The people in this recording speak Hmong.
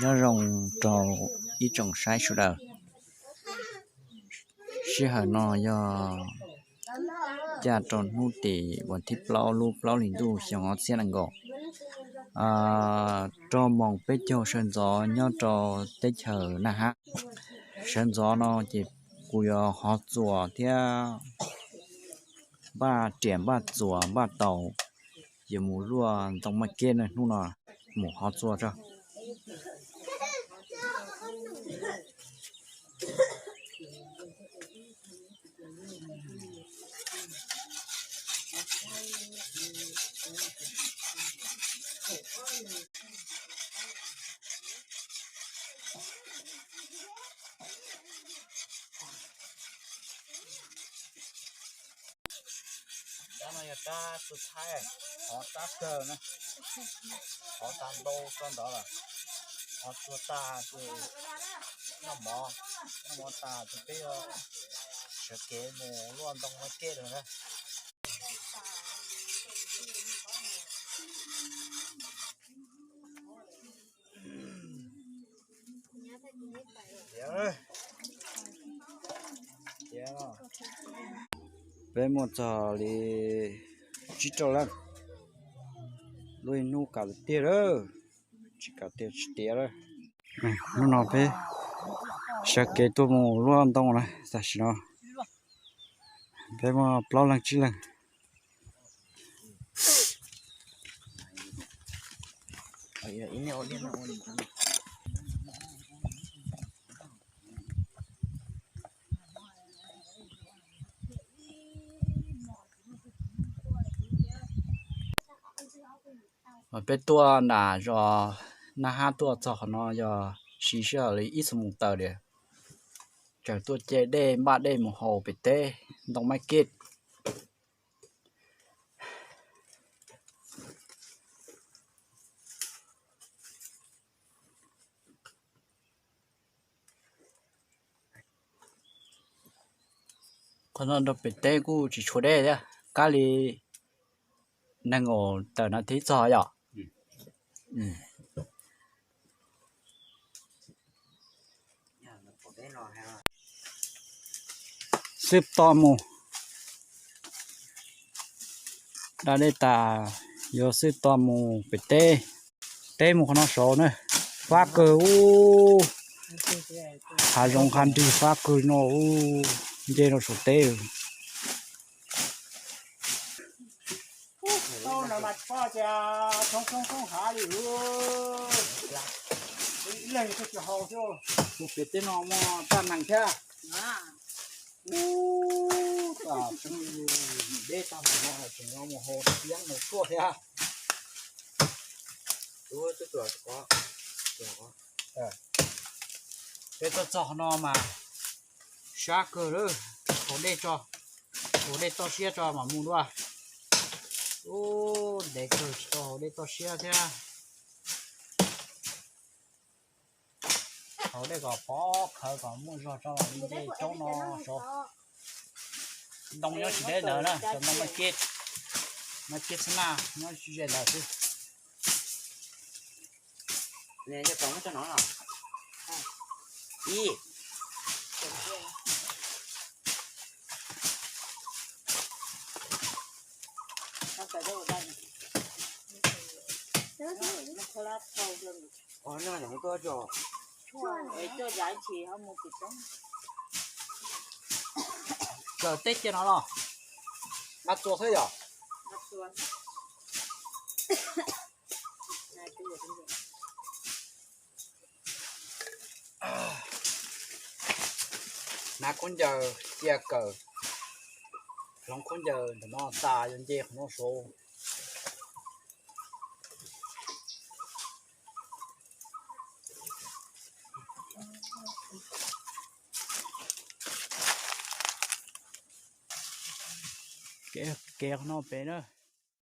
Nyob zoo rau ib tsoom saib sawv daws. Sij hawm no yog caj rau hnub tim vas thib plaub lub plaub hlis ntuj xyoo ob txhiab nees nkaum, rau moos peb caug sawv ntxov nyob rau teb chaws Naj Hab. Sawv ntxov no ces kuv yuav hov txuas thiab npaj riam npaj txuas npaj taus, yuav mus luaj ntoo maj keb na. Hnub no mus hov txuas tso. Rab no yog rab txua thaib, hov rab kawg na, hov tag ntau txog ntawd lawm. Hov txua tag ces noj mov, noj mov tag ces peb yuav sawv kev mus luaj ntoo maj keb lawm na. Peb muaj txog li tsib rau leej, luaj ib hnub kam tiag lawm, tsis kam tiag tsis tiav lawm. Hnub no peb sawv kev tuaj mus luaj ntoo na, tam sim no peb muaj plaub leeg tsib leeg. Peb tuaj nram zos Naj Hab tuaj txog qhov no yog siv sij hawm li ib xuab moos taws li. Tseem tuaj ce dej npaj dej mus haus pem teb ntoo maj keb. Qhov no nrog pem teb kuj tsis tshua deb thiab, kab li nees nkaum tawm nas this txog yom. Xwb toj mus, da dej tas, yuav xwb toj mus pem teb. Teb mus qhov no saud na, fab kawg ub, hav zoov hav nrig fab kawg no ub, nce rau saum teb. Tau no mas tsis paub tias thoob thoob thoob hav li, ib leeg twb tsis haus xwb. Mus pem teb no muaj raj nees thiab. Ub, tas tseeb, deb tag mus no tseem yuav mus haus thiab mus tuaj thiab. Peb tuaj txog no mas sab kawg lawm, haus dej tso, haus dej toj siab tso mam mus dua. Ub, ntev kawg tsis tau haus dej toj siab thiab. Haus dej kom pov khawv kom muaj zog tso los nce roob no saud. Ntoo nyob tsis deb ntawd na, cov ntoo maj keb, maj keb xab naj nyob ze ntawd xwb. Tawm teb cia no los, nqa txuas xwb yom. Hnav khaub ncaws cia kawm, hloov khaub ncaws ntawm no tas yuav nce qhov no saud. Kev qhov no pem na.